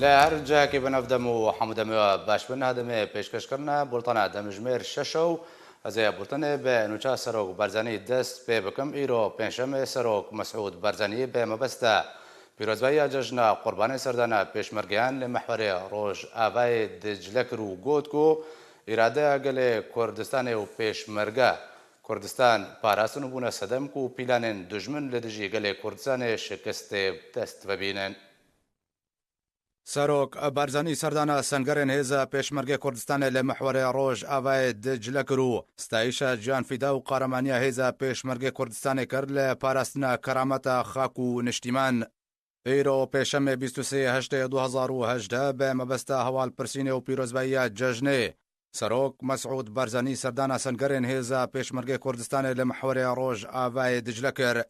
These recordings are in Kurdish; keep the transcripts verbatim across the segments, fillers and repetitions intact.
Li her cihekî bi navdem û hemû demê we baş bin, ha demê pêşkêşkirina bultana demjimêr şeş û ez ê bultenê bi nûça Serok Barzanî dest pê bikim. Îro pêncşemê Serok Mesûd Barzanî bi mebesta pîrozbahiya cejna Qurbanê serdana pêşmergeyan li mehwerê Rojavayê Dicle kir û got ku îradeya gelê Kurdistanê û pêşmerge Kurdistan parastin û bûne sedem ku pîlanên dijmin li dijî gelê Kurdistanê şikestê dest vebînin. Serok Barzanî serdana sengerên hêza pêşmergê Kurdistanê li mihwerê Rojavayê Dicle kir û stayîşa ciyanfîda û qaramaniya hêza pêşmergê Kurdistanê kir li parastina kerameta xak û niştîman. Îro pêşemê bîst û sê heştê du hezar û hejdeh bi mebesta hewalpirsînê û pîrozbahiya cejnê, Serok Mesûd Barzanî serdana sengerên hêza pêşmergê Kurdistanê li mihwerê Rojavayê Dicle kir.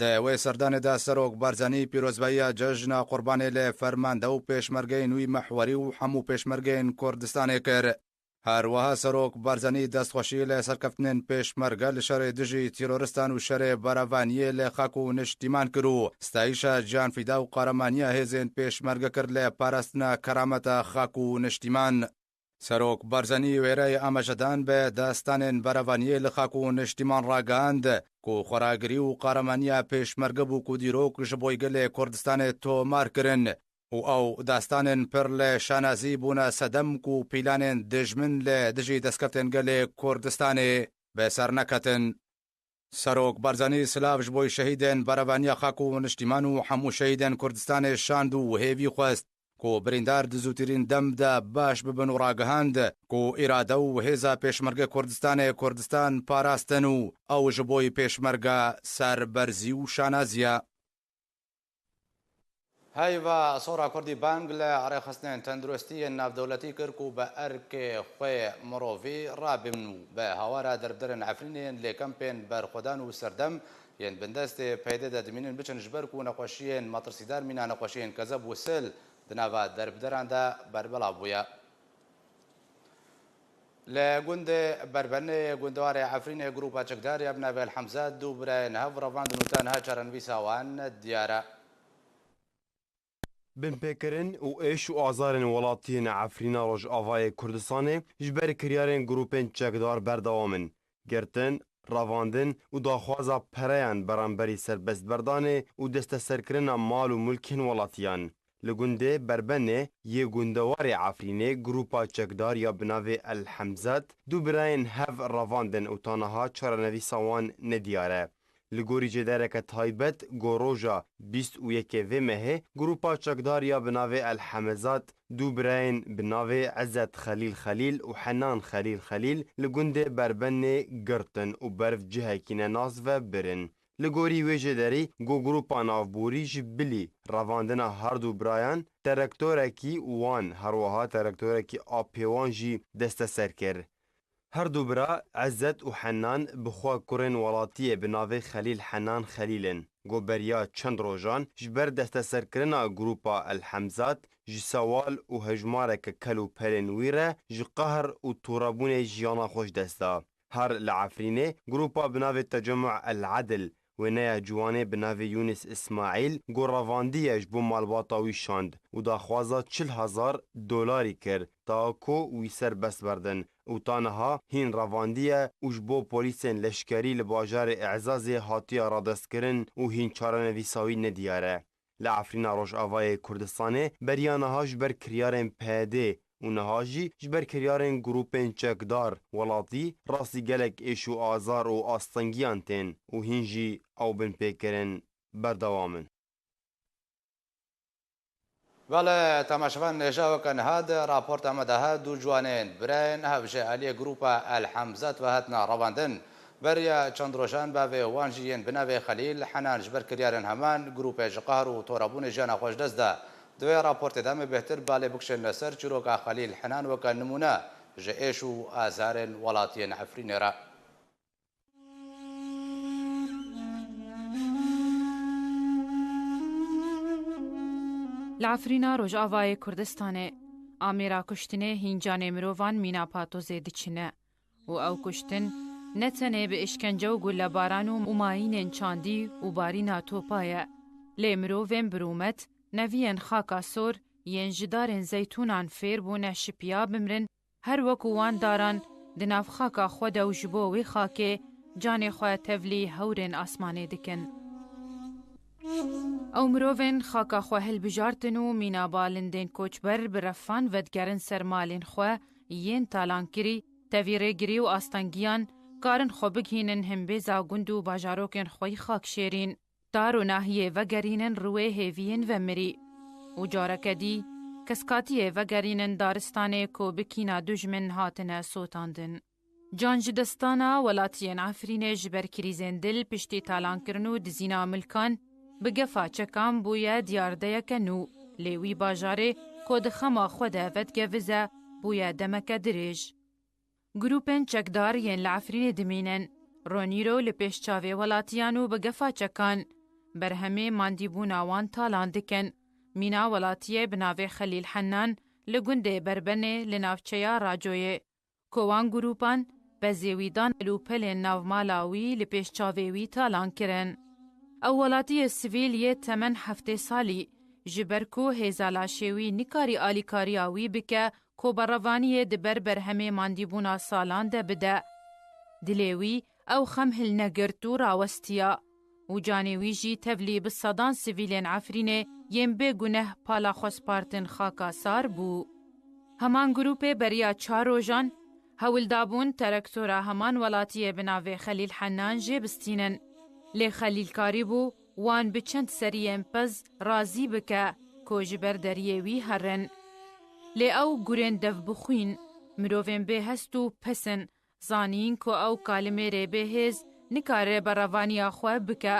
Di wê serdanê de Serok Barzanî pîrozbahiya cejna Qurbanê li fermande û pêşmergeyên wî mihwerî û hemû pêşmergeyên Kurdistanê kir. Her wiha Serok Barzanî destxweşî li serkeftinên pêşmerge li şerê dijî terorîstan û şerê berevaniyê li xak û niştîman kir û stayîşa ciyanfîda û qaramaniya hêzên pêşmerge kir li parastina kerameta xak û niştîman. Serok Barzanî wêreyê amajedan bi destanên berevaniyê li xak û niştîman ragihand ku xweragirî û qaramaniya pêşmerge bû ku dîrok ji bo gelê Kurdistanê tomar kirin û ew destanên pir li şanazî bûne sedem ku pîlanên dijmin li dijî destkeftên gelê Kurdistanê bi ser neketin. Serok Barzanî silav ji bo şehîdên berevaniya xak û niştîman û hemû şehîdên Kurdistanê şand û hêvî xwest ku birîndar di zûtirîn dem de baş bibin û ragihand ku îrade û hêza pêşmerge Kurdistanê Kurdistan parastin û ew ji bo pêşmerge serberzî û şanazî ye. Heyva Sora Kurdî bang li rêxistinên tenduristî yên navdewletî kir ku bi erkê xwe mirovî rabin û bi hawara derbderên Efrînê yên lê kempên berxwedan û serdem yên bindestê P Y D de dimînin biçin, ji ber ku nexweşiyên metirsîdar mîna nexweşiyên kezeb û sil di nava derbderan de berbelav bûye. Li gundê Berbenê, gundewarê Efrînê, grupa çekdar ya bi navê El Hemza du birayên hev revandin û ta niha çarenivîsa wan ne diyar e. Binpêkirin û êş û azarên welatiyên Efrîna Rojavayê Kurdistanê ji ber kiryarên grûpên çekdar berdewam in. Girtin, revandin û daxwaza pereyan beramberî serbestberdanê û desteserkirina mal û mulkên welatiyan. Li gundê Berbenê yê gundewarê Efrînê grûpa çekdar ya bi navê El Hemzat du birayên hev revandin û ta niha çarenivîsa wan nediyar e. Li gorî cêdereke taybet, go roja bîst û yekê vê mehê grûpa çekdar ya bi navê El Hemezat du birayên bi navê Ezet Xelîl Xelîl û Henan Xelîl Xelîl li gundê Berbenê girtin û berv cihekî nenas ve birin. Li gorî wê jêderî, go grûpa navborî ji bilî revandina her du birayan, terektorekî wan, her wiha terektorekî apê wan jî desteser kir. Her du bira Ezzet û Henan bi xwe kurên welatiyê bi navê Xelîl Henan Xelîl in. Go beriya çend rojan ji ber desteserkirina grûpa El Hemzat ji sewal û hejmareke kel û pelên wî re ji qehr û torebûnê jiyana xwe ji dest da. Her li Efrînê grûpa bi navê Tecemû El Edil wêneya ciwanê bi navê Yûnis Îsmaîl go revandiye ji bo malbata wî şand û daxwaza çil hezar dolarî kir, ta ku wî serbest berdin û ta niha hîn revandiye û ji bo polîsên leşkerî li bajarê Ezazê hatiye radestkirin û hîn çarenivîsa wî nediyar e. Li Efrîna Rojavayê Kurdistanê beriya niha ji ber kiryarên P Y D û niha jî ji ber kiryarên grûpên çekdar welatî rastî gelek êş û azar û astengiyan tên û hîn jî ew binpêkirin berdewam in. Belê, temaşevan, nêja weke niha di raporta me de ha du ciwanên birayên hev ji aliyê grûpa El Hemzat ve hatina revandin. Beriya çend rojan bavê wan jî yên bi navê Xelîl Henan ji ber kiryarên heman grûpê ji qehr û torebûnê jiyana xwe ji dest da. Di vê raportê de em ê bêhtir balê bikişin li ser çîroka Xelîl Henan weke nimûne ji êş û azarên welatiyên Efrînê re. Li Efrîna Rojavayê Kurdistanê, amêra kuştinê hîn canê mirovan mîna patozê diçine û ew kuştin ne tenê bi îşkence û gullebaran û mayînên çandî û barîna topa ye, lê mirovên birûmet, neviyên xaka sor, yên ji darên zeytûnan fêr bûne şipiya bimrin, her wekû wan daran di nav xaka xwe de û ji bo wê xakê canê xwe tevlî hewrên asmanê dikin. Ew mirovên xaka xwe hilbijartin û mîna balindên koçber bi refan vedigerin ser malên xwe yên talankirî, tevî rêgirî û astengiyan, karin xwe bigihînin himbêza gund û bajarokên xwe yî xakşêrîn. Tar û nahiyê vegerînin riwê hêviyên vemirî û careke dî keskatiyê vegerînin daristanê ku bi kîna dujmin hatine sotandin. Can ji destana welatiyên Efrînê ji ber krîzên dil piştî talankirin û dizîna milkan bi gefa çekan bûye diyardeyeke nû, lê wî bajarê ku di xema xwe de vedigevize bûye demeke dirêj. Grûpên çekdar yên li Efrînê dimînin. Ronîro li pêş çavê welatiyan û bi gefa çekan berhemê mandîbûna wan talan dikin. Mîna welatiyê bi navê Xelîl Hennan li gundê Berbenê li navçeya Racoyê, ku wan grûpan bezê wî dan û pelên navmala wî li pêş çavê wî talan kirin. Ew welatiyê sivîl yê temen heftê salî, ji ber ku hêza laşê wî nikarî alîkariya wî bike, ku berevaniyê di ber berhemê mandîbûna salan de bide. Dilê wî ew xem hilnegirt û rawestiya û canê wî jî tevlî bi sedan sivîlên Efrînê yên bê guneh pala xwe spartin xaka sar bû. Heman grûpê beriya çar rojan hewil dabûn terektora heman welatiyê bi navê Xelîl Hennan jê bistînin. Lê Xelîl karîbû wan bi çend seriyên pez razî bike ku ji ber deriyê wî herin. Lê ew gurên devbixwîn, mirovên bêhest û pes in, zanîn ku ew kalimêrê bêhêz nikare berevaniya xwe bike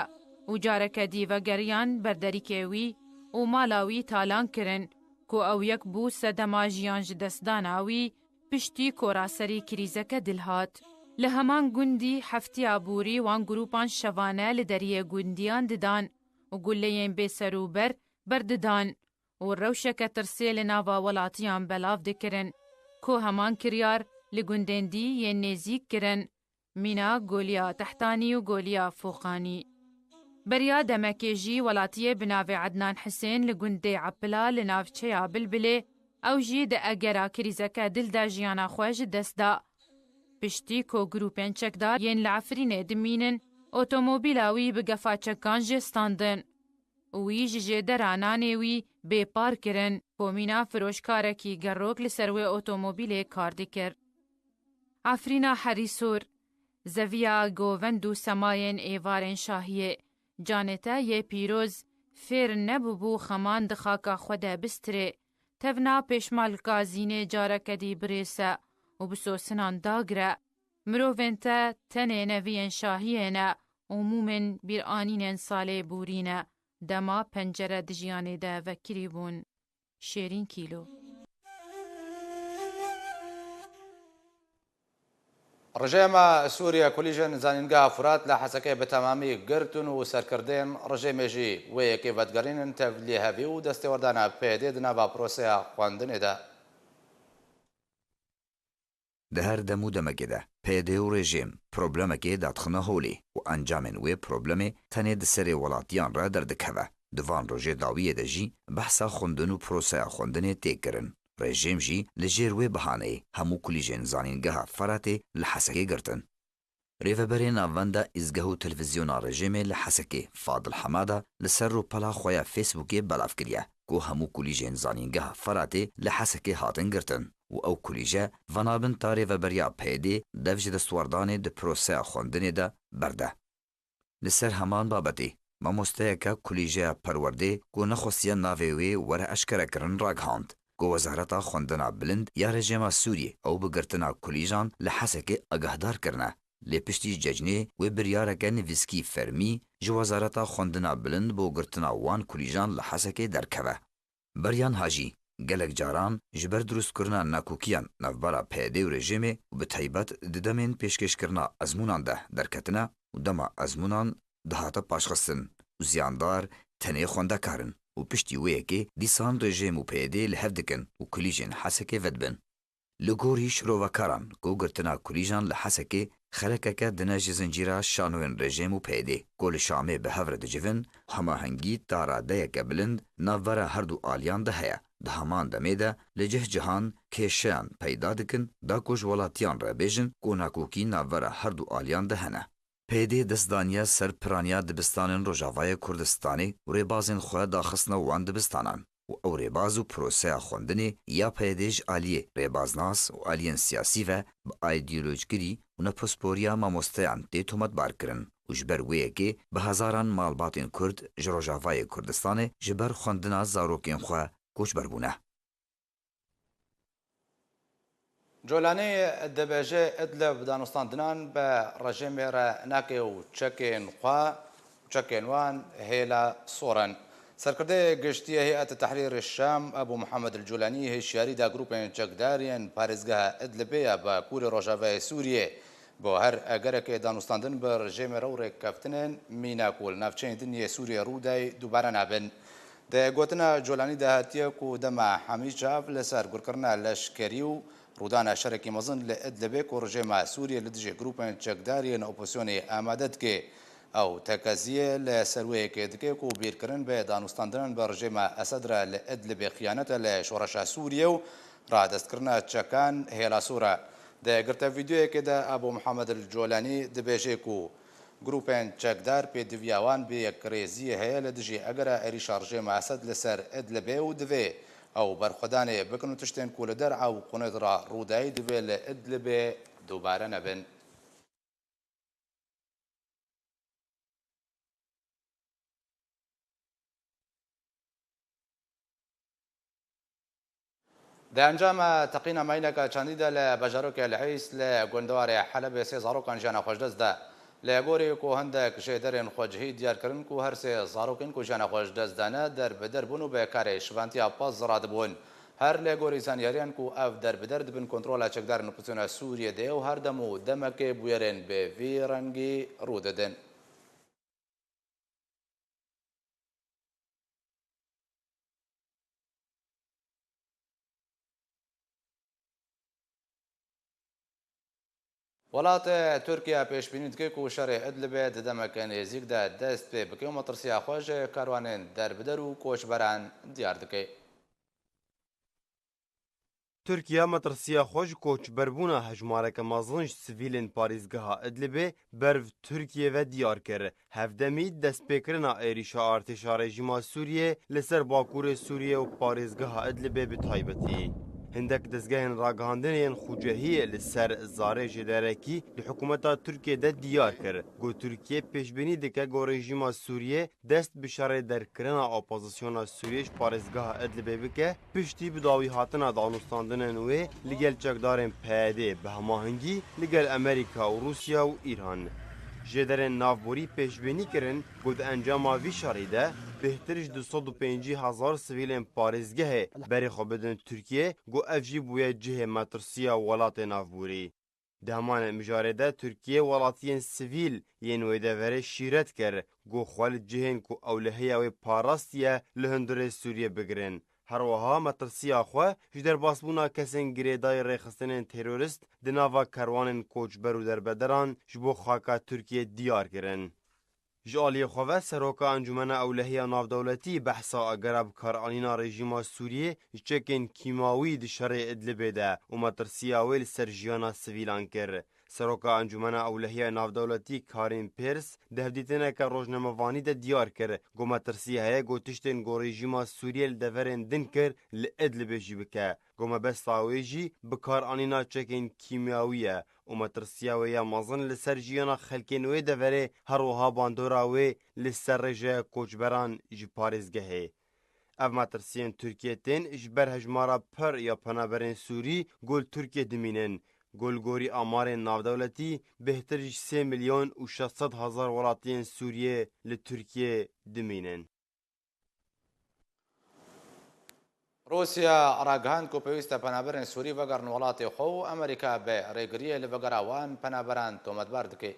û careke dî vegeriyan ber derîkê wî û mala wî talan kirin ku ew yek bû sedema jiyan ji destdana wî piştî ku raserî krîzeke dil hat. Li heman gundî heftiya borî wan grûpan şevane li deriyê gundiyan didan û guleyên bêserûber berdidan û rewşeke tirsê li nava welatiyan belav dikirin ku heman kiryar li gundên dî yên nêzîk kirin, mîna Goliya Tehtanî û Goliya Foqanî. Beriya demekê jî welatiyê bi navê Ednan Hisên li gundê Epila li navçeya Bilbilê, ew jî di egera krîzeke dil de jiyana xwe ji dest da. Piştî ku grûpên çekdar yên li Efrînê dimînin, otomobîla wî bi gefa çekan jê standin. Wî ji jêdera nanê wî bê par kirin ku mîna firoşkarekî gerok li ser wê otomobîlê kar dikir. Efrîna Herîsor, zeviya govend û semayên êvarên şahiyê, canê te yê pîroz fêr nebûbû xeman di xaka xwe de bistirê, tevna pêşmalka zînê careke dî birêse û bi sosinan dagire. Mirovên te tenê neviyên şahiyê ne û mûmên bîranînên salê borî ne, dema pencere di jiyanê de vekirî bûn. Şêrîn Kîlo. Rejêma Sûriye kulîjên zanîngeha Furat li Hesekê bi temamî girtin û serkirdên rejêmê jî wê yekê vedigerînin tevlî hevî û destêwerdana P Y D'ê di nava proseya xwendinê de. Di her dem û demekê de P Y D û rejîm problemekê dadixine holê û encamên wê problemê tenê di serê welatiyan re derdikeve. Di van rojê dawiyê de jî behsa xwendin û proseya xwendinê tê kirin. Rejîm jî li jêr wê bihaneyê hemû kulîjên zanîngeha Feratê li Hesekê girtin. Rêveberê Navenda Îzgeh û Televîzyona Rejîmê li Hesekê, Fadil Hemada, li ser rûpela xwe ya Facebookê belav kiriye ku hemû kulîjên zanîngeha Feratê li Hesekê hatin girtin û ew kulîje venabin ta rêveberiya P Y D'ê dev ji destwerdanê di proseya xwendinê de berde. Li ser heman babetê, mamosteyeke kulîjeya perwerdê ku nexwestiye navê wê were eşkerekirin ragihand ku Wezareta Xwendina Bilind ya rejêma Sûriyê ew bi girtina kulîjan li Hesekê agahdar kirine. Lê piştî cejnê wê biryareke nivîskî fermî ji Wezareta Xwendina Bilind bo girtina wan kulîjan li Hesekê derkeve. Beriyan Hajî, gelek caran ji ber dirustkirina nakokiyan navbera P Y D û rejîmê û bi taybet di demên pêşkêşkirina ezmûnan de derketine û dema ezmûnan dihate paşxistin û ziyandar tenê xwendekar in û piştî wê yekê dîsan rejîm û P Y D li hev dikin û kulîjên Hesekê vedibin. Li gorî şirovekaran ku girtina kulîjan li Hesekê Xelekeke din e ji zincîra şanoyên rejîm û P Y D'ê ku li Şamê bi hev re dicivin, hemahengî taradeyeke bilind navbera her du aliyan de heye. Di heman demê de li cih cihan kêşeyan peyda dikin, da ku ji welatiyan re bêjin ku nakokî navbera her du aliyan de hene. P Y D dest daniye ser piraniya dibistanên Rojavayê Kurdistanê û rêbazên xwe daxistine wan dibistanan û ew rêbaz û proseya xwendinê ya P Y D ji aliyê rêbaznas û aliyên siyasî ve bi aîdeolojgirî û nepisporiya mamosteyan tê tometbar kirin û ji ber wê yekê bi hezaran malbatên Kurd ji Rojavayê Kurdistanê ji ber xwendina zarokên xwe koçber bûne. Colanî dibêje, Idlib danûstandinan bi rejîmê re nake û çekên xwe û çekên wan hêla sor in. Serkirdeyê giştî yê Heyet Tehrîr Şam, Ebû Muhammed El Colanî, hişyarî da grûpên çekdar yên parêzgeha Idlibê ya Bakurê Rojavayê Sûriyê bo her egerekê danûstandin bi rejîmê re û rêkeftinên mîna ku li navçeyên din yê Sûriyê rû dayî dubare nabin. Di gotina Colanî de hatiye ku dema hemî çav li ser gurkirina leşkerî û rûdana şerekî mezin li Idlibê ku rejêma Sûriyê li dijî grûpên çekdar yên opozisyonê amade dike. Ew tekeziyê li ser wê yekê dike ku bîrkirin bi danûstandinan bi rejêma Esed re li Idlibê xiyanet e li şoreşa Sûriyê û radestkirina çekan hêla sor e. Di girtevîdeoyekê de Ebû Muhammed El Colanî dibêje ku grûpên çekdar pêdiviya wan bi yekrêziyê heye li dijî egera êrîşa rejêma Esed li ser Idlibê û divê ew berxwedanê bikin û tiştên ku li derhev û qûnêt re rûdayî divê li Idlibê dubare nebin. Di encama teqîna mayîneke çandî de li bajarokê El Eys li gundewarê Helebê sê zarokan jiyana xwe ji dest da. Li gorî ku hindek jêderên xwecihî diyar kirin ku her sê zarokên ku jiyana xwe ji dest dane derbider bûn û bi karê şivantiya pez radibûn. Her li gorî zanyariyan ku ev derbider di bin kontrola çekdarên opozisyona Sûriyê de ye û her dem û demekê bûyerên bi vî rengî rû didin. Welat Tirkiye pêşbînî dike ku şerê Idlibê di demeke nêzîk de dest pê bike û metirsiya xwe ji karwanên derbider û koçberan diyar dike. Tirkiye metirsiya xwe ji koçberbûna hejmareke mezin ji sivîlên parêzgeha Idlibê ber bi Tirkiyê ve diyar kir. Hevdemî destpêkirina êrîşa artêşa rejîma Sûriyê li ser bakurê Sûriyê û parêzgeha Idlibê bi taybetî. Hindek dezgehên ragihandinê yên xucehiyê li ser zarê jêderekî li hikûmeta Tirkiyê de diyar kir, ku Tirkiye pêşbînî dike ku rejîma Sûriyê dest bi şerê derkirina opozisyona Sûriyê ji parêzgeha Idlibê bike, piştî bi dawî hatina danûstandinên wê li gel çekdarên P Y D bi hemahengî li gel Amerîka û Rûsya û Îran. Jêderên navborî pêşbînî kirin ku di encama vî şerî de bêhtir ji du sed û pêncî hezar sivîlên parêzgehê berê xwe bidin Tirkiyê, ku ev jî bûye cihê metirsiya welatê navborî. Di heman mijarê de Tirkiye welatiyên sivîl yên wê deverê şîret kir, ku xwe li cihên ku ewlehiya wê parastiye li hundirê Sûriyê bigirin. Her wiha metirsiya xwe ji derbasbûna kesên girêdayî rêxistinên terorîst di nava kerwanên koçber û derbederan ji bo xaka Tirkiyê diyar kirin. Ji aliyê xwe ve Seroka Encûmena Ewlehiya Navdewletî behsa agera bikaranîna rejîma Sûriyê ji çekên kîmawî di şerê Idlibê de û metirsiya wê li ser jiyana sivîlan kir. Seroka Encûmena Ewlehiya Navdewletî Karîn Pêrs di hevdîtineke rojnamevanî de diyar kir, ku metirsiya heye ku tiştên ku rejîma Sûriyê li deverên din kir li Idlibê jî bike. Ku mebesta wê jî bikaranîna çekên kîmyawî ye û metirsiya wê ya mezin li ser jiyana xelkên wê deverê, her wiha bandora wê li ser rêjeya koçberan ji parêzgehê. Ev metirsiyên Tirkiyê tên ji ber hejmara pir ya penaberên Sûrî ku li Tirkiyê dimînin. Ku li gorî amarên navdewletî, bêhtir ji sê milyon û şeş sed hezar welatiyên Sûriyê li Tirkiyê dimînin. Rûsya ragihand ku pêwîst e penaberên Sûrî vegerin welatê xwe û Amerîka bi rêgiriyê li vegera wan penaberan tometbar dike.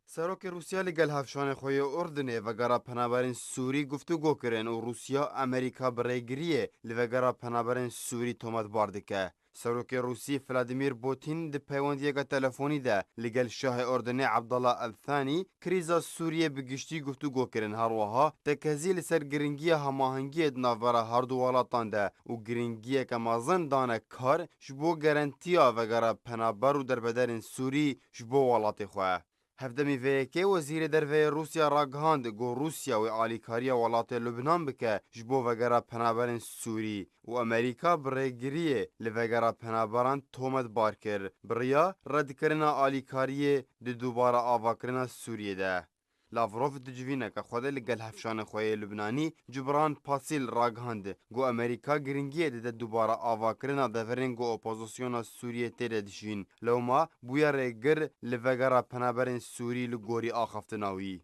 Serokê Rûsya li gel hevşanê xwe yê Urdinê vegera penaberên Sûrî guftûgo kirin û Rûsya Amerîka bi rêgiriyê li vegera penaberên Sûrî tometbar dike. Serokê Rûsî Vladimir Putin di peywendiyeke telefonî de li gel Şahê Urdunê Abdullah El Thanî krîza Sûriyê bi giştî guftûgo kirin, her wiha tekezî li ser giringiya hemahengiyê di navbera her du welatan de û giringiyeke mezin dane kar ji bo garantiya vegera penaber û derbederên Sûrî ji bo welatê xwe. Hevdemî vê yekê Wezîrê Derve yê Rûsya ragihand ku Rûsya wê alîkariya welatê Lubnan bike ji bo vegera penaberên Sûrî û Amerîka bi rêgiriyê li vegera penaberan tometbar kir, bi riya redkirina alîkariyê di dubare avakirina Sûriyê de. Lavrov di civîneke xwe de li gel hevşanê xwe yê Lubnanî Cibran Pasîl ragihand ku Amerîka giringiyê dide dubare avakirina deverên ku opozisyona Sûriyê tê de dijîn. Lewma bûye rêgir li vegera penaberên Sûrî li gorî axaftina wî.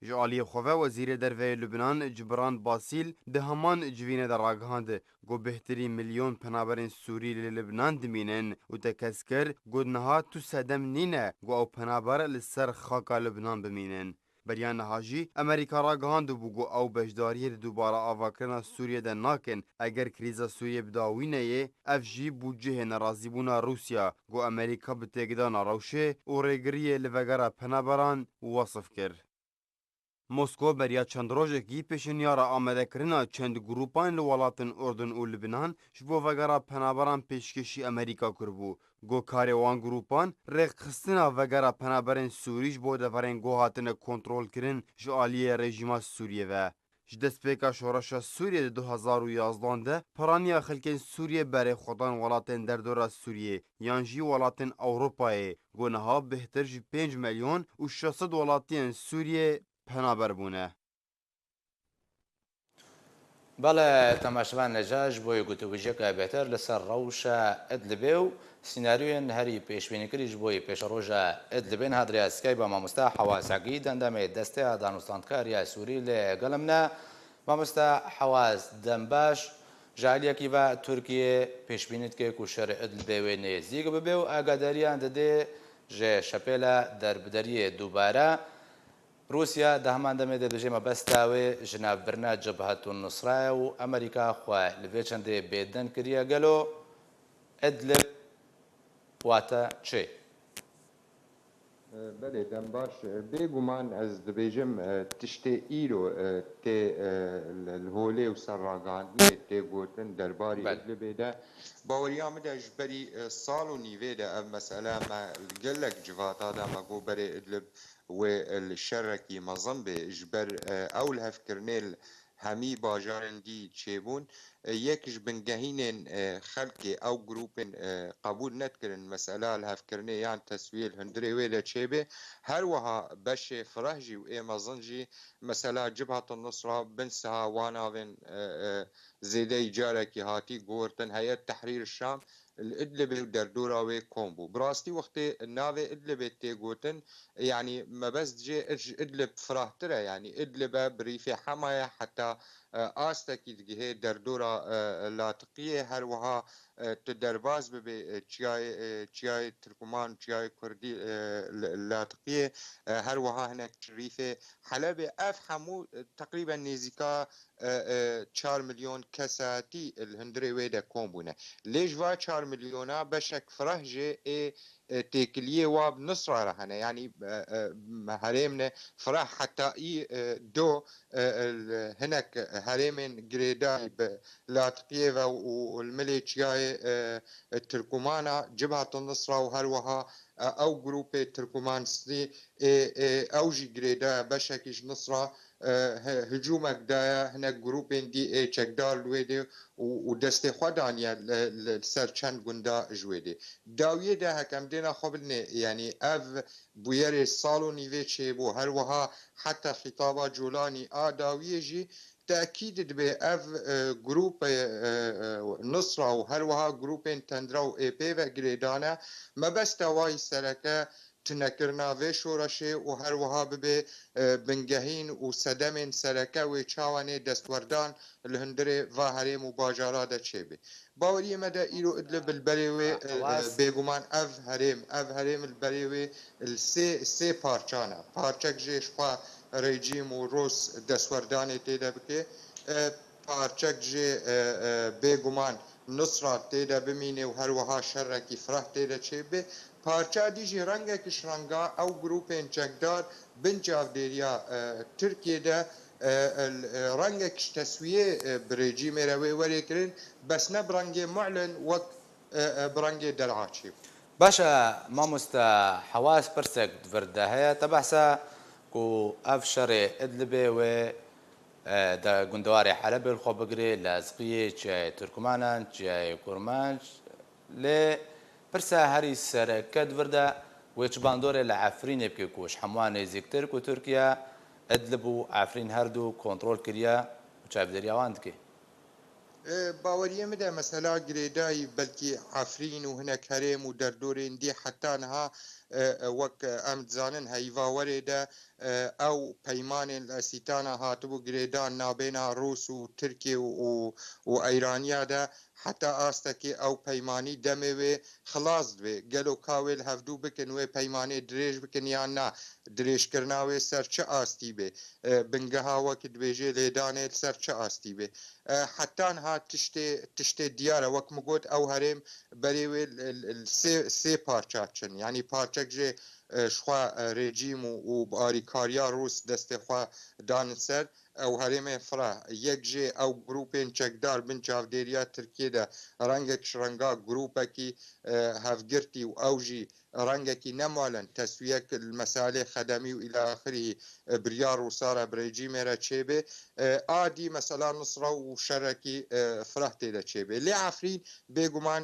Ji aliyê xwe ve Wezîrê Derve yê Lubnan Cibran Basîl di heman civînê de ragihand ku bêhtirî milyon penaberên Sûrî li Lubnan dimînin û tekez kir ku niha tu sedem nîne ku ew penaber li ser xaka Lubnan bimînin. Beriya niha jî Amerîka ragihandibû ku ew beşdariyê di dubare avakirina Sûriyê de nakin, eger krîza Sûriyê bi dawî neyê, ev jî bû cihê nerazîbûna Rûsya ku Amerîka bi têkidana rewşê û rêgiriyê li vegera penaberan wesif kir. Moskow beriya çend rojekî pêşinyara amadekirina çend grûpan li welatên Urdun û Libnan ji bo vegera penaberan pêşkêşî Amerîka kiribû. Got karê wan grûpan rêxistina vegera penaberên Sûrî ji bo deverên ku hatine kontrolkirin ji aliyê rejîma Sûriyê ve. Ji destpêka şoreşa Sûriyê di du hezar û yazdan de piraniya xelkên Sûriyê berê xwe dan welatên derdora Sûriyê yan jî welatên Ewropayê, ku niha bêhtir ji pênc milyon û şeş sed welatiyên Sûriyê penaber bûne. Belê, temaşevan, neca ji bo yê gotûbêjiyeke bêhtir li ser rewşa Idlibê û sînaryoyên herî pêşbînîkirî ji bo yê pêşeroja Idlibê niha di rêya Skype a mamoste Hewaz Hegî, di endamê Desteya Danûstandkariya Sûrî li gel min e. Mamoste Hewaz, dem baş. Ji aliyekî ve Tirkiye pêşbînî dike ku şerê Idlibê wê nêzîk bibe û agadariyan dide ji şepêla derbideriyê dubare. Rûsya di heman demê de dibêje mebesta wê ji navbirina Cebhetun Nusra ye û Amerîka xwe li vê çendê bêdeng kiriye. Gelo Idlib wate çi? Belê, dem baş. Bêguman ez dibêjim, tiştê îro tê li holê û ser ragihandinê tê gotin derbarî Belê. Idlibê de. Baweriya min de ji berî sal û nîvê de ev mesele me gelek civata de me got berê Idlib wê li şerekî mezin bê, ji ber, e, ew lihevkirinê li hemî bajarên dî çêbûn. E, yek ji bingehînên, e, xelkê ew grûpên, e, qebûl nedikirin mesela lihevkirinê yan teswiyê li hundirê wê de çêbê. Her wiha beşê fireh jî û ê mezin jî mesela Cibhat Nusra bin siha wan avên, e, e, zêdeyî carekî hatî guhurtin Heyet Tehrîr Şam, li Idlibê û derdora wê kom bû. Bi rastî wextê navê Idlibê tê gotin, yanî mebest jê ji Idlib firahtir e, yanî Idlib e, bi rîfê Hema ye, heta, e, astekî digihê derdora, e, Latiqiyê, her wiha, e, tu derbas bibê, e, çiyayê, e, çiyayê Tirkuman, çiyayê Kurdî, e, L-, Latiqiyê, e, her wiha hinek ji rîfê Helebê. Ev hemû, e, teqrîben nêzîka e, e, çar milyon kesatî li hundirê wê de kom bûne. Lê ji va çar milyona beşek fireh jê ê, e, têkiliyê wa bi Nusra re hene. Yanî, e, e, herêm ne fireh heta î, e, do, e, e, hinek herêmên girêdayî bi Latiqiyê ve û, û li milê çiyayê, e, e, Tirkumana, Cibhat Nusra û her wiha, e, ew grûpê Tirkumanistî ê, ê, ew jî girêdayî beşekî ji Nusra e, he-, hicûmek daye hinek grûpên dî ê çekdar li wê dê û, û destê xwe daniye li, li ser çend gunda ji wê dê. Dawiyê de heke em dêna xwe bidinê, yanî ev bûyerê sal û nîvê çêbû, her wiha heta xîtaba Colanî a dawiyê jî tekîd dibe ev, e, grûpê, e, e, Nusra û her wiha grûpên tendra û ê pê ve girêdane. Mebesta wayî sereke tunekirina vê şoreşê û her wiha bibe, e, bingehîn û sedemên sereke wê çawanê destwerdan li hundirê va herêm û bajara de çêbe. Baweriyê me de îro Idlib li berê wê, e, e, bêguman ev herêm, ev herêm li berê wê li sê, sê parçan e. Parçek jê ji xwe rejîm û Rûs destwerdanê tê de bike. E, parçek jê, e, e, bêguman Nusra tê de bimîne û her wiha şerekî fireh tê de çêbibe. Parça dî jî rengek ji renga ew grûpên çekdar bin çavdêriya, e, Tirkiyê de, e, e, rengek ji teswiyê, e, bi rejîmê re wê werê kirin, bes ne bi rengê mu'lin wek, e, e, bi rengê derha çêbû. Baş e, mamoste Hewas, pirsek di vir de heye. Te behsa ku ev şerê Idlibê wê, e, de gundewarê Helebê li xwe bigirê, Lezqiyê, çiyayê Turkmanan, çiyayê Kurmanc. Lê pirsa herî sereke di vir de wê çi bandorê li Efrînê bike ku ji hemû nêzîktir ku Tirkiye Idlib û Efrîn her du kontrol kiriye û çavdêriya wan dike? E, baweriyê min de mesela girêdayî belkî Efrîn û hinek herêm û derdorên dî heta niha, e, e, wek em dizanin heyva werê de, e, ew peymanên li Esîtana hatibû girêdan nabêna Rûs û Tirkiyê û, û, û Eyraniya de heta astekê ew peymanî demê wê xilas dibe. Gelo ka wê li hevdû bikin, wê peymanê dirêj bikin yan na? Dirêjkirina wê ser çi astî bê? E, bingeha wek dibêjê lêdanê li ser çi astî bê? E, heta niha tiştê, tiştê diyar e. Wek min got, ew herêm berê wê li, li, li sê, sê parça çin. Yanî parçek jê, e, ji xwe, e, rejîm û, û bi arîkariya Rûs destê xwe danin ser. Ew herêmên fireh, yek jê ew grûpên çekdar bin çavdêriya Tirkiyê de rengek ji renga grûpekî, e, hevgirtî û ew jî rengekî nemalin teswiyek li mesailê xedemî û îlâ axirî, e, bi riya Rûsa re, bi rejîmê re çêbê. E, a dî mesela Nusra û şerekî, e, fireh tê de çêbê. Lê Efrîn, bêguman,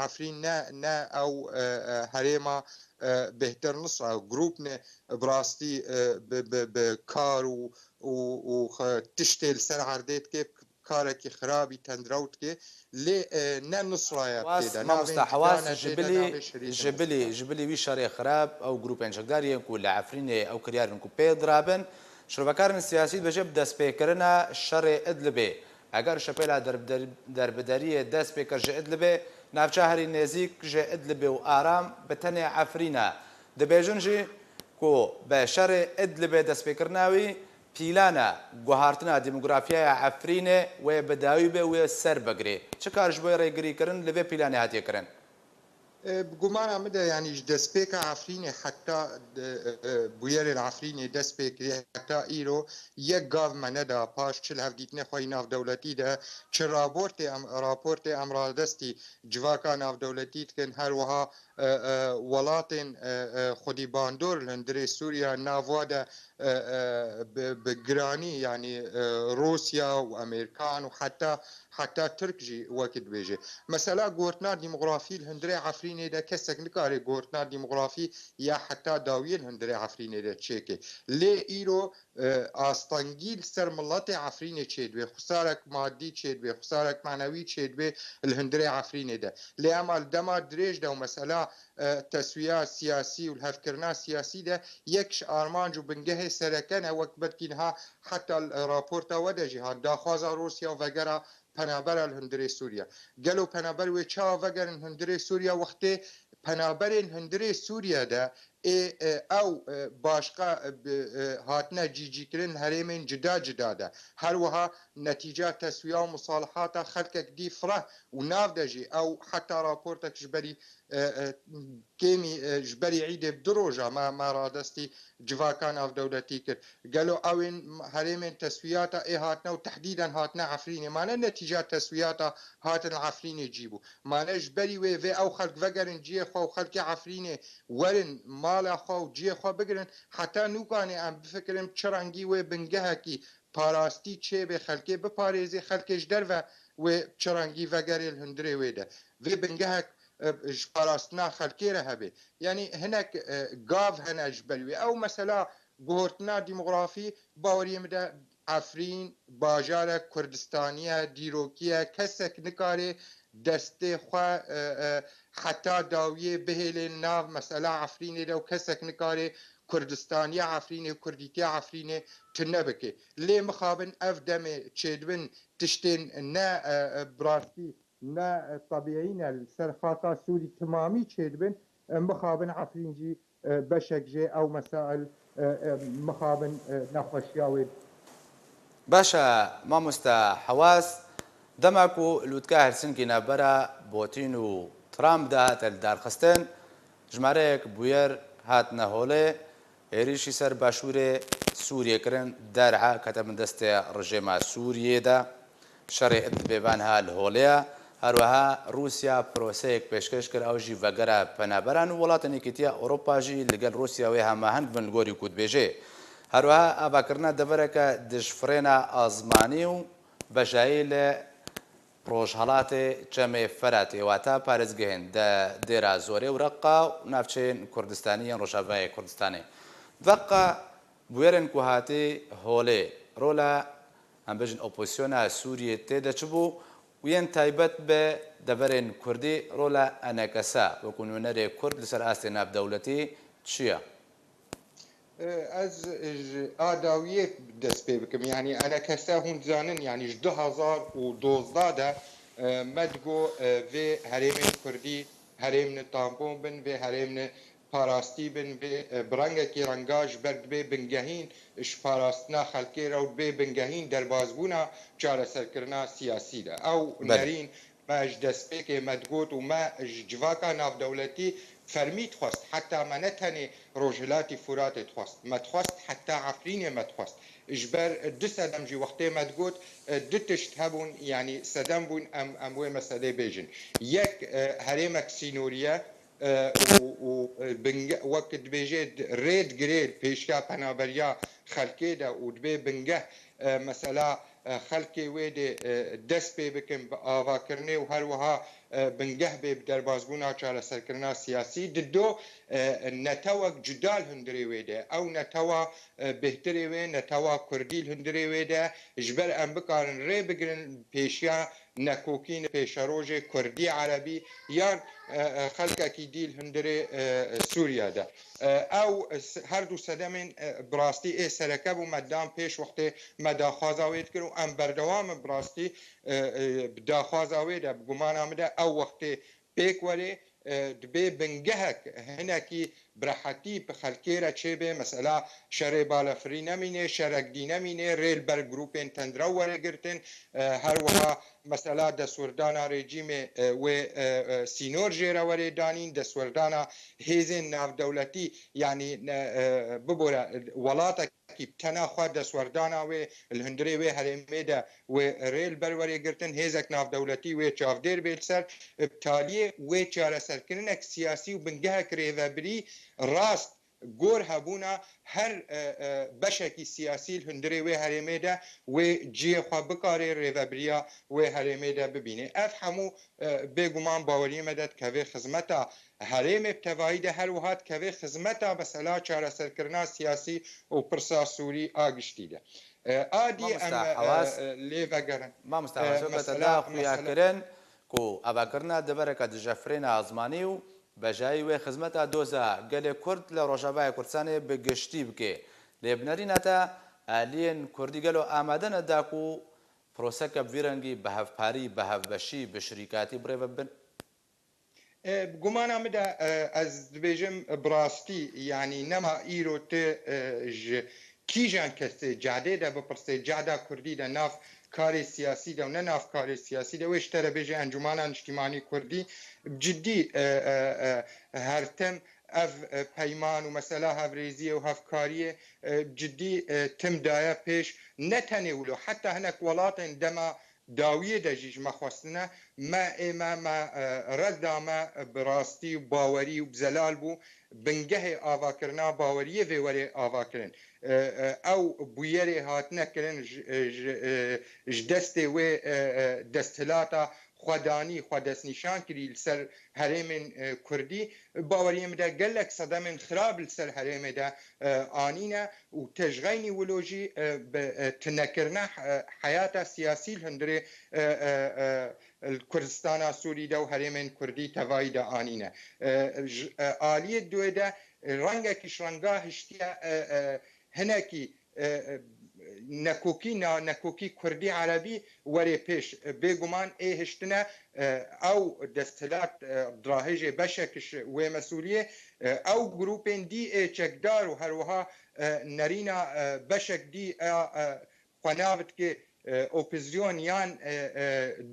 Efrîn ne, ne ew, e, e, herêma, e, bêhtir Nusra, ew grûp ne bi rastî, e, bi, bi, bi kar û, û, û xe-, tiştê li ser erdê dike, karekî xirabî tendrew dike. Lê, e, ne Nusraya Hewas, tê de, mamoste navên Hewas, cuda ne ji tê de, bilî, navê şirîn ji bilî, ji bilî wî şerê xirab, ew grûpên çekdar yên ku li Efrînê ew kiryarên ku pê dirabin, şirovekarên siyasî dibêje bi destpêkirina şerê Idlibê. Eger şepêla derbder-, derbideriyê dest pê kir ji Idlibê, navça herî nêzîk ji Idlibê û Aram bi tenê Efrîn e. Dibêjin jî ku bi şerê Idlibê destpêkirina wî, pîlana guhartina demografiyaya Efrînê wê bi dawî be û wê ser bigirê. Çi kar ji bo rêgirîkirin li vê pîlanê hatiye kirin? E, bi gumana min de, yanî ji destpêka Efrînê heta, e, e, bûyerê li Efrînê dest pê kiriye heta îro yek gav me neda paş, çi li hevdîtinê xwe yî navdewletî de, çi raportê em, raportê em radestî civaka navdewletî dikin, her wiha, e, e, welatên, e, e, xwedî bandor li hundirê Sûriya nava de, e, e, bi, bi giranî, yanî, e, Rûsya û Amerîkan û heta, heta Tirk jî wekî dibêje. Mesela guhertina demografî li hundirê Efrînê de kesek nikare guhertina demografî ya heta dawiyê li hundirê Efrînê de çêke. Lê îro, e, astengî li ser miletê Efrînê çêdibe, xusarek madî çêdibe, xusarek manewî çêdibe li hundirê Efrînê de. Lê ema li dema dirêj de û mesela, e, teswiya siyasî û lihevkirina siyasî de yek ji armanc û bingehê sereke ne, wek belkî niha heta li raporta we de jî hat, daxwaza Rûsya û vegera penabera li hundirê Sûriye. Gelo penaber wê çawa vegerin hundirê Sûriye, wextê penaberên hundirê Sûriye de ê, e, ew, e, başqa, e, bi, e, hatine cîcîkirin herêmên cida cida de. Her wiha netîca teswiya û musalihata xelkek dî fireh û nav de jî ew heta raportek ji berî, e, e, kêmî, e, ji berî Îdê bi du roja me, me radestî civaka navdewletî kir. Gelo ew ên herêmên teswiyata ê hatine û tehdîden hatine Efrînê? Mane netîca teswiyata hatin li Efrînê cî bû? Mane ji berî wê vê ew xelk vegerin ciyê xwe û xelkê Efrînê werin mala xwe û ciyê xwe bigirin, heta nûkanê em bifikirin çi rengî wê bingehekî parastî çêbê, xelkê biparêzê, xelkê ji derve wê çi rengî vegerê li hundirê wê de. Vê bingehek, e, ji parastina xelkê re hebe. Yanî hinek, e, gav hene ji ber wê. Ew mesela guhertina demografî, baweriyê min de Efrîn bajarek Kurdistaniye, dîrokiye, kesek nikare destê xwe, e, e, heta dawiyê bihêlê nav mesela Efrînê de û kesek nikare Kurdistaniya Efrînê, Kurdîtiya Efrînê tune bike. Lê mixabin ev demê çêdibin tiştên ne, e, e, bi rastî ne, e, tebîî ne, li ser xaka Sûrî timamî çêdibin, e, mixabin Efrîn jî, e, beşek jê ew mesail, e, e, mixabin, e, nexweşiya wê. Baş e, mamoste Hewas, Dema ku lûtka Helsinkî navbera Putin û Trump de hate lidarxistin, jimareyek bûyer hatine holê, êrîşî ser başûrê Sûriyê kirin, Der'a kete bin destê rejêma Sûriyê de. Şerê Idlibê van ha li holê ye. Her wiha Rûsya proseyek pêşkêş kir, ew jî vegera penaberan û Welatên Yekîtiya Ewropa jî li gel Rûsya wê hemaheng bin, li gorî ku dibêje. Her wiha avakirina devereke dijfirêna azmanî û bejayî li rojhelatê Çemê Feratê, wata parêzgehên de Dêra Zorê û Reqqa û navçeyên Kurdistanî yên Rojavayê Kurdistanê. Veqa bûyerên ku hatî holê, rola, em bêjin, opozisyona Sûriyê tê de çi bû û yên taybet bi deverên Kurdî, rola ENKS'a wekû nûnerê Kurd li ser astê navdewletî çi ye? Ez ji a dawiyê dest pê bikim. Yanî ENKS hûn dizanin, yanî ji du hezar û dozdeh de, e, me digo, e, vê herêmên Kurdî herêmne tampon bin, vê herêmne parastî bin, vê, e, bi rengekî renga ji ber dibê bingehîn ji parastina xelkê re û dibê bingehîn derbazbûna çareserkirina siyasî de. Ew Belê. nerîn me ji destpêkê me digot û me ji civaka navdewletî fermî dixwest. Heta me ne tenê Rojhilatî Furatê dixwest. Me dixwest heta Efrînê me dixwest. Ji ber du sedem jî wextê me digot, e, du tişt hebûn, yanî sedem bûn em, em wê meselê bêjin. Yek, e, herêmek sînorî ye, e, û, û, e, binge-, wek dibêje d-, rê digirê pêşiya penaberiya xelkê de û dibê bingeh, e, mesela, e, xelkê wê dê, e, dest pê bikin bi avakirinê û her wiha, e, bingeh bê bi derbazbûna çareserkirina siyasî. Dido, e, netewek cuda li hundirê wê de. Ew netewa, e, bêhtirê wê, netewa Kurdî li hundirê wê de. Ji ber em bikarin rê bigirin pêşiya nekokîn pêşerojê Kurdî Erebî yan, e, e, xelkekî dî li hundirê, e, Sûriye de. E, ew s-, her du sedemên, e, bi rastî ê sereke bû me dan pêş wextê me daxwaza wê dikir û em berdewam in bi rastî, e, e, bi daxwaza wê de, bi gumana min de ew wextê pêk werê, e, dibê bingehek hinekî bi rehetî bi xelkê re çêbê, mesela şerê balefirî nemînê, şerek dî nemînê, rê li ber grûpên tendrew were girtin, e, her wiha mesela destwerdana rejîmê, e, wê, e, e, sînor jê re were danîn, destwerdana hêzên navdewletî, yanî, e, e, bibore welatekî bi tena xwe destwerdana wê li hundirê wê herêmê de wê rê li ber were girtin, hêzek navdewletî wê çavdêr bê li ser, e, bi taliyê wê çareserkirinek siyasî û bingehek rêvebirî rast gor hebûna her, e, e, beşekî siyasî li hundirê wê herêmê de wê cihê xwe bikarê rêvebiriya wê herêmê de bibînê. Ev hemû, e, bêguman baweriyê me de dikeve xizmeta herêmê, bi tevahî de her wiha dikeve xizmeta mesela çareserkirina siyasî û pirsa Sûrî a giştî de. E, a dî em, Mamosta e, Hewaz, e, lê vegerin. Mamosta E, Hewaz, weke te mesela, da xuya mesela kirin ku avakirina devereke dijefrêne azmanî û bejayî wê xizmeta doza gelê Kurd li Rojavayê Kurdistanê bi giştî bike. Lê bi nerîna te, aliyên Kurdî gelo amade ne da ku proseke bi vî rengî bi hevparî, bi hevbeşî, bi şirîkatî bi rê ve bibin? E, bi gumana min de, e, ez dibêjim, e, bi rastî, yanî nema îro tu, e, ji kîjan kesê cadê de bipirsê, cada Kurdî de, nav karê siyasî de û ne nav karê siyasî de, wê ji te re bêje Encûmana Niştîmanî Kurdî, bi cidî, e, e, e, her tim ev, e, peyman û mesela hevrêziyê û hevkariyê, e, cidî, e, tim daye pêş. Ne tenê wilo, heta hinek welatên dema dawiyê de jî ji me xwestine, me, ê me, me, e, reda me bi rastî û bawerî û bi zelal bû, bingehê avakirina baweriyê vê werê avakirin. E, e, ew bûyerê hatine kirin ji, e, ji, e, ji destê wê, e, e, desthilata xwedanî, xwe destnîşan kirî li ser herêmên, e, Kurdî. Baweriyê min de gelek sedemên xirab li ser herêmê de, e, anîne û tejxeynî wilo jî, e, bi, e, tunekirina, e, heyata siyasî li hundirê, e, e, e, li Kurdistana Sûrî de û herêmên Kurdî tevayî de anîne. E, ji, e, aliyê duê de, e, rengekî ji renga hiştiye, e, e, hinekî, e, e, nekokî, na nekokî Kurdî Erebî were pêş. E, bêguman ê hiştine, e, ew desthilat, e, dirahêjê beşek ji wê mesûliyê, e, ew grûpên dî ê çekdar û her wiha, e, nerîna, e, beşek dî, e, e, xwe nav dike, e, opozîsyon yan, e, e,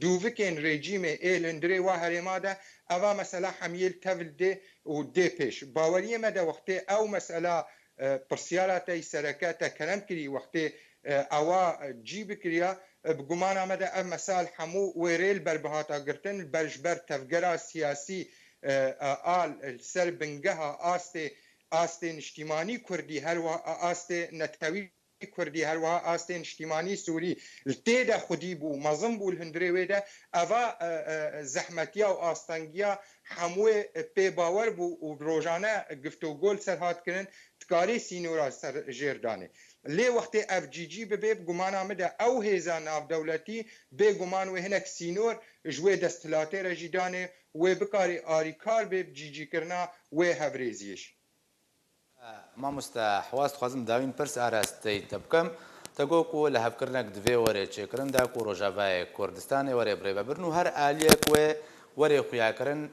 dûvikên rejîmê ê li hundirê wa herêma de, eva mesela hemiyê li tevl dê û dê pêş. Baweriyê me de wextê ew mesela, e, pirsyara te yî sereke te kerem kirî, wextê, e, ewa, e, cî bikiriya, e, bi gumana me de ev mesela li hemû wê rê li ber bihata girtin, li ber ji ber tevgera siyasî, e, e, a li ser bingeha astê, astê niştîmanî kurdî, her wiha astê netewî kurdî, her wiha astê niştîmanî sûrî li tê de xwedî bû, mezin bû li hundirê wê de, eva, e, e, zehmetiya û astengiya hemûyê pê bawer bû û rojane giftûgo li ser hat kirin, dikarê sînora ser jêr danê. Lê wextê ev cî cî bibe, bi gumana min de ew hêza navdewletî bêguman wê hinek sînor ji wê desthilatê re jî danê, wê bikarê arîkar bê bi cîcîkirina wê hevrêziyê jî. Mamoste Hewas, dixwazim dawîn pirs arasteyî te bikim. Te got ku lihevkirinek divê were çêkirin de ku Rojavayê Kurdistanê were birêvebirin û her aliyek wê were xuyakirin,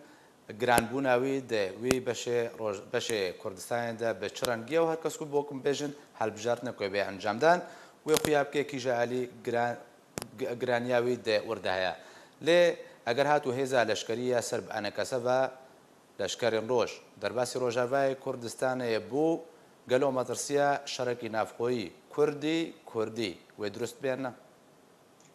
giranbûna wî di wî beşê roj-, beşê Kurdistanê de bi çi rengî ye û her kes ku bi wek bêjin helbijartinek wê bê encamdan, wê xuya bike kîja alî giran-, gi-, giraniya wî di wir de heye. Lê eger hat û hêza leşkerî ya ser bi enekese ve, Leşkerên Roj, derbasî Rojavayê Kurdistanê bû, gelo metirsiya şerekî navxweyî, Kurdî, Kurdî, wê dirust bê yan na?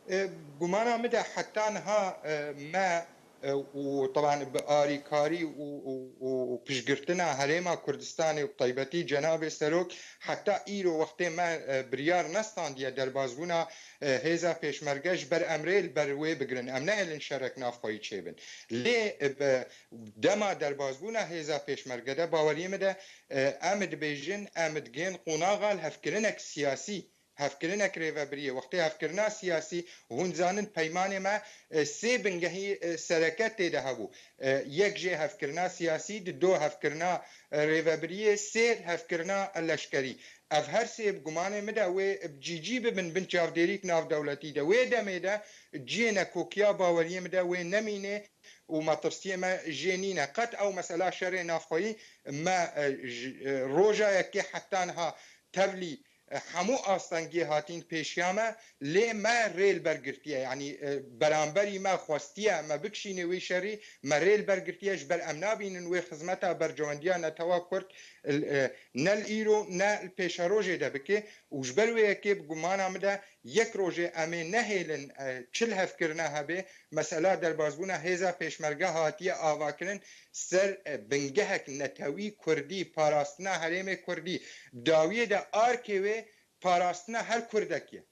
E, gumana min de heta niha, e, me, e, û teban bi arîkarî û, û, û, û piştgirtina Herêma Kurdistanê û bi taybetî Cenabê Serok heta îro wextê me, e, biryar nestandiye derbasbûna, e, hêza Pêşmerge ji ber em rê li ber wê bigirin. Em nehêlin şerek navxweyî çêbin. Lê, e, bi Dema derbasbûna hêza Pêşmerge de baweriyê min de, e, em dibêjin, em digên qonaxa li hevkirinek siyasî, hevkirinek rêvebiriyê. Wextê hevkirina siyasî, hûn zanin peymanê me, e, sê bingehî, e, sereke tê de hebû. E, yek jê hevkirina siyasî, di do hevkirina, e, rêvebiriyê, sê hevkirina leşkerî. Ev her sê bi gumanê min de wê bi cî cî bibin bin çavdêrîk navdewletî de. Wê demê de ciyê nekokiya baweriyê min de wê nemînê û metirsiyê me jê nîne. Qet ew mesela şerê navxweyî me, e, ji, e, roja yekê heta niha tevlî, e, hemû astengiyê hatîn pêşiya me, lê me rê li ber girtiye. Yanî, e, beramberî me xwestiye me bikişînê wê şerî, me rê li ber girtiye, ji ber em nabînin wê xizmeta berjewendiya netewa Kurd, e, ne li îro ne li pêşerojê de bike û ji ber wê yekê bi gumana min de Yek rojê em ê nehêlin, e, çi lihevkirina hebe, mesela derbasbûna hêza Pêşmerge hatiye avakirin ser, e, bingehek netewî kurdî, parastina herêmê kurdî. Bi dawiyê de arkê wê parastina her kurdek ye.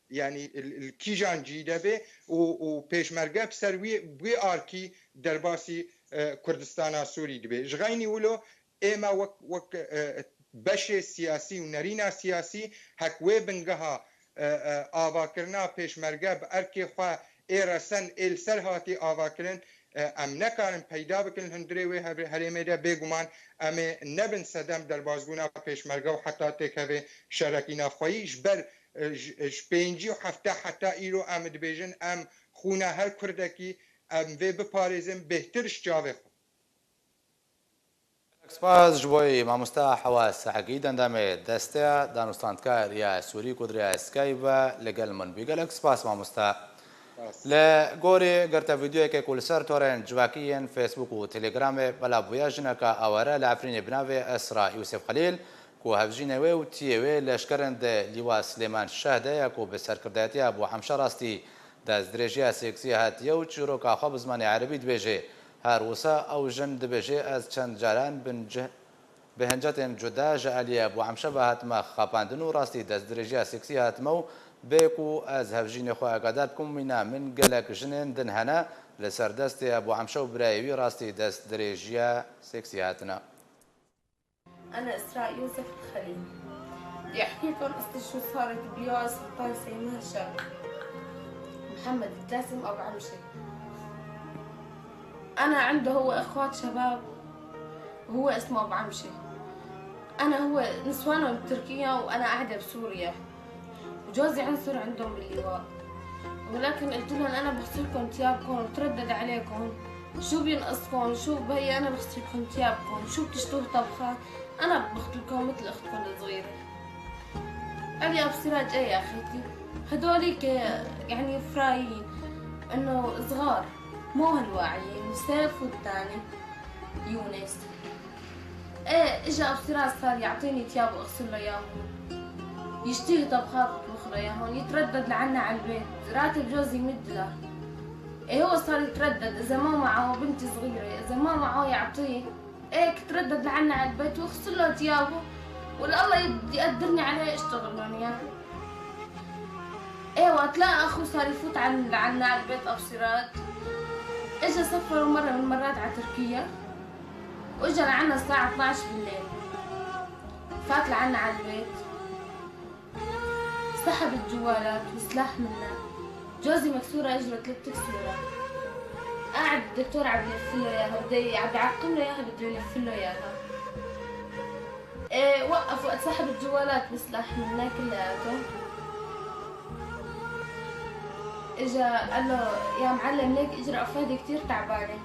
Yanî li, li kîjan cihî de be û, û Pêşmerge bi ser wî, wî arkî derbasî, e, Kurdistana Sûrî dibe. Ji xeynî wilo ê me wek, wek, e, beşê siyasî û nerîna siyasî hek wê bingeha, e, e, avakirina Pêşmerge bi erkê xwe ê resen ê li ser hatî avakirin, e, em nekarin peyda bikin li hundirê wê hev-, herêmê de, bêguman em ê nebin sedem derbasbûna Pêşmerge û heta têkeve şerekî navxweyî. Ji ber, e, ji, ji pêncî û hefte heta îro em dibêjin, em xûna her kurdekî em vê biparêzin bêhtir ji çavê xwe. Gelek spas ji bo wî mamosta Hewa Sehgî, dendamê Desteya Danûstandkar ya Sûrî ku di rêya Skype ve li gel min bû. Gelek spas mamosta. Li gorî girtî vîdyoyeke ku li ser torên civakî yên Facebook û Telegramê belav bûye, jineka aware li Efrînê bi navê Esra Yûsif Xelîl ku hevjînê wê û tiyê wê leşkerên di Lîwa Silêman Şeh de ya ku bi serkirdayetiya Ebû Hemşe rastî destdirêjiya seksî hatiye û çîroka xwe bi zimanê erebî dibêje. Her wisa ew jin dibêje, ez çend caran bin cih-, bi hincetên cuda ji aliyê Ebû Hemşe ve hatime xapandin û rastî destdirêjiya seksî hatime û bê ku ez hevjînê xwe agadar bikim, mîna min gelek jinên din hene, li ser destê Ebû Hemşe û birayê wî rastî destdirêjiya seksî hatine. أنا إسراء يوسف الخليل. بدي أحكيكم قصة شو صارت بلواء سلطان سليمان شاه. محمد الجاسم أبو عمشة. أنا عنده هو إخوات شباب، وهو اسمه أبو عمشة. أنا هو نسوانهم بتركيا وأنا قاعدة بسوريا. وجوزي عنصر عندهم باللواء. ولكن قلت لهم: "أنا بغسلكم ثيابكم"، وتردد عليكم: "شو بينقصكم؟ شو بهي أنا بغسلكم ثيابكم؟ شو بتشتوه طبخة؟ أنا بطبخلكم مثل أختكم الصغيرة". قال لي: "أبو سراج، إيه يا أخيتي". هدوليك يعني فرايين، إنه صغار، مو هالواعيين، سيف والتاني يونس. إيه، إجا أبو سراج صار يعطيني تياب وأغسل له إياهم، يشتهي طبخات وأطبخ له إياهم، يتردد لعنا على البيت، راتب جوزي يمد له. إيه، هو صار يتردد، إذا ما معه بنتي صغيرة، إذا ما معه يعطيه، إيه، كتردد لعنا على البيت وأغسل له تيابه، ولله يد-، يقدرني عليه أشتغل لهم إياه. إيه، وقت لا أخو صار يفوت عن-، لعنا على البيت أبو سراج. إجا سفر مرة من المرات على تركيا، وإجا لعنا الساعة اثناعش بالليل، فات لعنا على البيت. سحب الجوالات وسلاح منا. جوزي مكسورة إجره، تلت كسورة. قاعد الدكتور عم يلف له إياها، بده ي-، عم يعقم له إياها، بده يلف له إياها. إيه، وقف وقت سحب الجوالات وسلاح منا كلياته. إجا قال له: "يا معلم، ليك إجرأ فادي كتير تعبانة."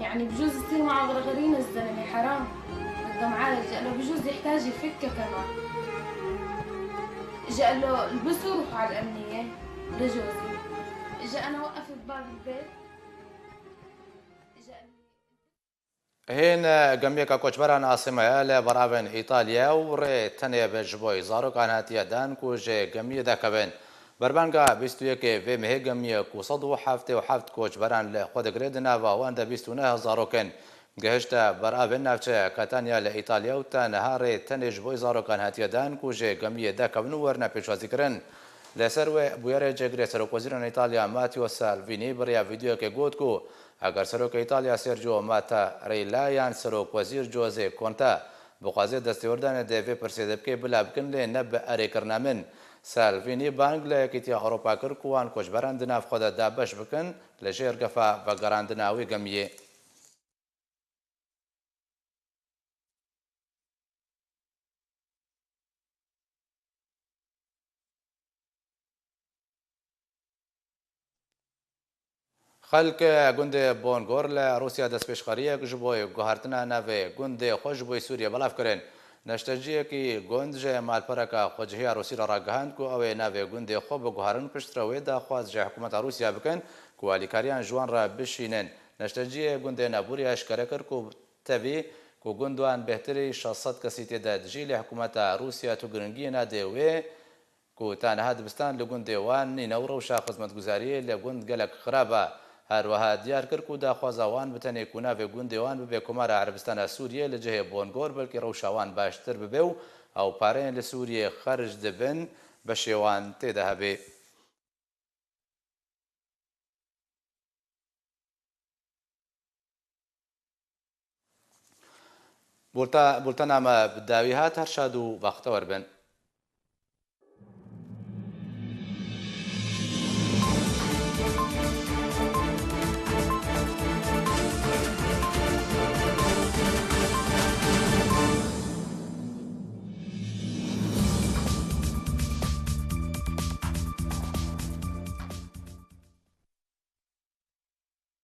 يعني بجوز يصير معه غرغرينة الزلمة، حرام. بده معالجة، قال له: "بجوز يحتاج يفكها كمان." إجا قال له: "البسوا روحوا على الأمنية لجوزي." إجا أنا وقفت باب البيت. إجا قال لي: Hên gemiyeke koçberan asê me ye li beravên Îtalya û rê tenê bi ji bo zarokan hatiye dan ku ji gemiyê derkevin. Berbanga bîst û yekê vê mehê gemiyê ku sed û heftê û heft koçberan li xwe digire, di nava wan de bîst û neh zarok in. Gihişte beravên navçeya Catania li Îtalya û te niha rê tenê ji bo zarokan hatiye dan ku ji gemiyê derkevin û werine pêşwazîkirin. Li ser wê bûyerê cêgirê Serokwezîran Îtalya Matteo Salvini bi riya vîdeoyekê got ku eger Serokê Îtalya Sergio Mattarella yan Serokwezîr Giuseppe Conte bixwaze destêwerdanê di vê pirsê de bike, bila bikin, lê ne bi erêkirina min. Salvini bang li Yekîtiya Ewropa kir ku wan koçberan di nav xwe de dabeş bikin li jêr gefa vegerandina wê gemiyê. Xelk gundê Bongor li Rûsya destpêşxeriyek ji bo guhertina navê gundê xwe ji bo Sûriyê belav kirin. Neşteciyekî gund ji malpereke xwecihiya Rûsî re ragihand ku ew ê navê gundê xwe biguherin, piştre wê daxwaz ji hikûmeta Rûsya bikin ku alîkariyan ji wan re bişînin. Neşteciyê gundê Nebûrî eşkere kir ku tevî ku gund wan bêhtirî şeş sed kesî tê de dijî, lê hikûmeta Rûsya tu giringiyê nade wê ku ta niha dibistan li gundê wan nîne û rewşa xizmetguzariyê li gund gelek xirab e. Her wiha diyar kir ku daxwaza wan bi tenê ku navê gundê wan bibe Komara Erebistana Sûriyê li cihê Bongor, belkî rewşa wan baştir bibe û ew pareyên li Sûriyê xerc dibin, beşê wan tê de hebe. Bulta-, bultena me bi dawî hat, her şad û bextewer bin.